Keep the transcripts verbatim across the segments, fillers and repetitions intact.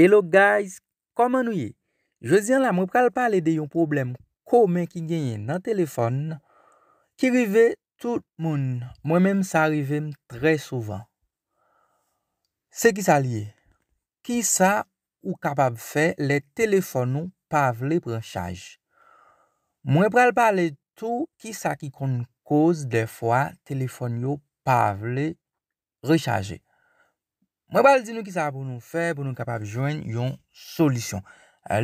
Hello guys, kòman nou ye? Jodi a la mwen pral pale de yon pwoblèm komen ki genyen nan telefòn ki rive tout moun. Mwen menm sa rive m trè souvan. Se kisa l ye? Kisa ou kapab fè lè telefòn ou pa vle pran chaj? Mwen pral pale tou kisa ki konn koz dèfwa telefòn yo pa vle rechaje. Mwen pral di nou kisa pou nou fè pou nou kapab jwenn yon solisyon.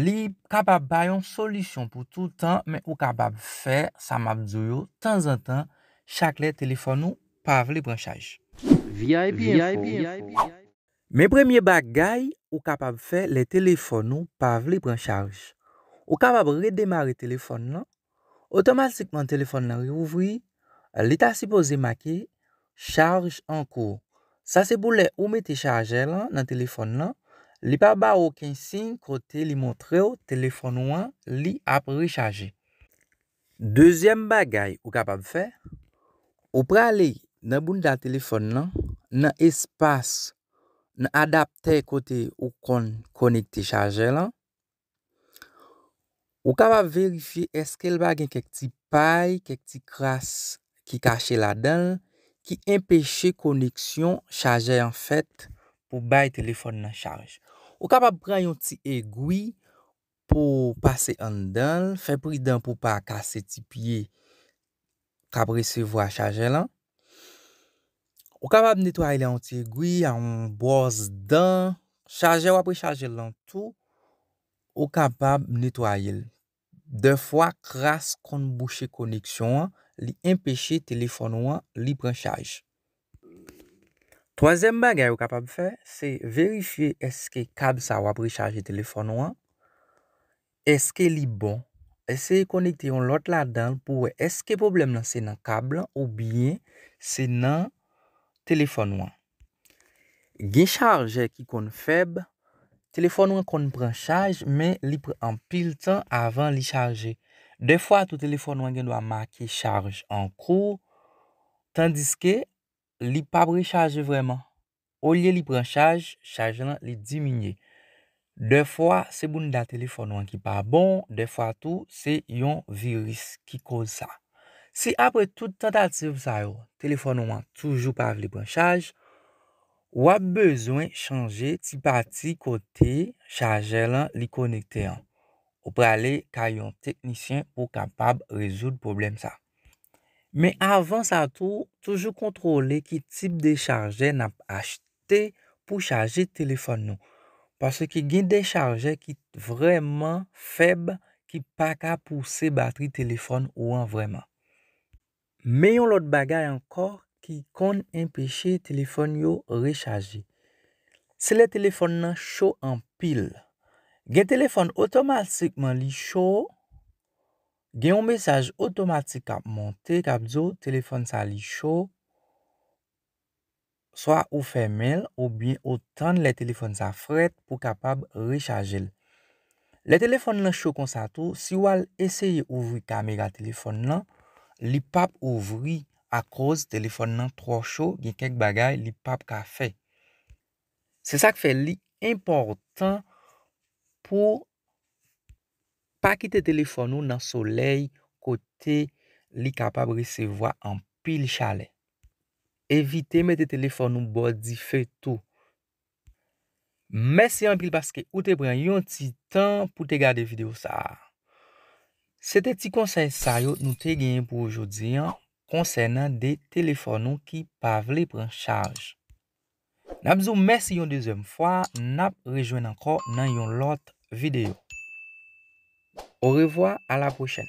Li kapab pa yon solisyon pou toutan, men ou kapab fè sa m ap di w yo tanzantan, chak lè telefòn ou pa vle pran chaj. V I P Info. Men premye bagay ou kapab fè lè telefòn ou pa vle pran chaj. Ou kapab redemare telefòn nan. Otomatikman telefòn nan reouvri. Li ta sipoze make chaj an kou. Sa se pou lè ou mete chajè lan nan telefòn nan, li pa ba w okenn siy kote li montre w telefòn ou an li ap rechaje. Dezyèm bagay ou kapab fè, ou prale nan bounda telefòn nan, nan espas, nan adaptè kote ou konn konekte chajè lan. Ou kapab verifye èske l pa gen kèk ti pay, kèk ti kras ki kache ladan l, ki enpeche koneksyon chajè an fèt pou bay telefòn nan chaj. Ou kapab pran yon ti egwi pou pase anndan l, fè pridan pou pa kase ti pye k ap resevwa chajè lan. Ou kapab netwaye l a yon ti egwi, a yon bwòs dan. Chajè w ap rechaje l lan tou, ou kapab netwaye l. Dèfwa, kras konn bouche koneksyon an, li enpeche telefòn ou an li pran chaj. Twazyèm bagay ou kapab fè, se verifye èske kab sa w ap rechaje telefòn ou an, èske li bon. Eseye konekte yon lòt ladan l pou wè èske pwoblèm lan se nan kab lan oubyen se nan telefòn ou an. Gen chajè ki konn fèb, telefòn ou an konn pran chaj, men li pran anpil tan avan li chaje. Dèfwa tou telefòn ou an gen dwa make chaj an kou, tandiske li p ap rechaje vrèman. Olye li pran chaj, chaj lan li diminye. Dèfwa se bounda telefòn ou an ki pa bon, dèfwa tou se yon viris ki koz sa. Si apre tout tantativ sa yo, telefòn ou an toujou pa vle pran chaj, w ap bezwen chanje ti pati kote chajè lan li konekte an. Ou prale kay yon teknisyen pou w kapab rezoud pwoblèm sa. Men avan sa tou, toujou kontwole ki tip de chajè n ap achte pou chaje telefòn nou. Paske gen de chajè ki vrèman fèb, ki pa ka pouse batri telefòn ou an vrèman. Men yon lòt bagay ankò ki konn enpeche telefòn yo rechaje, se lè telefòn nan cho anpil. Gen telefòn otomatikman li cho, gen yon mesaj otomatik k ap monte k ap di w telefòn sa li cho, swa ou fèmen l oubyen ou tann lè telefòn sa frèt pou w kapab rechaje l. Lè telefòn nan cho konsa tou, si w al eseye ouvri kamera telefòn nan, li p ap ouvri akoz telefòn nan twò cho, gen kèk bagay li p ap ka fè. Se sa k fè li enpòtan pou pa kite telefòn ou nan solèy kote li kapab resevwa anpil chalè. Evite mete telefòn ou bò dife tou. Mèsi anpil paske ou te pran yon ti tan pou te gade videyo sa a. Se te ti konsèy sa yo nou te genyen pou ou jodi an konsènan de telefòn ou ki pa vle pran chaj. N ap di w mèsi yon dezyèm fwa, n ap rejwenn ankò nan yon lòt videyo. Orevwa, a la pwochèn.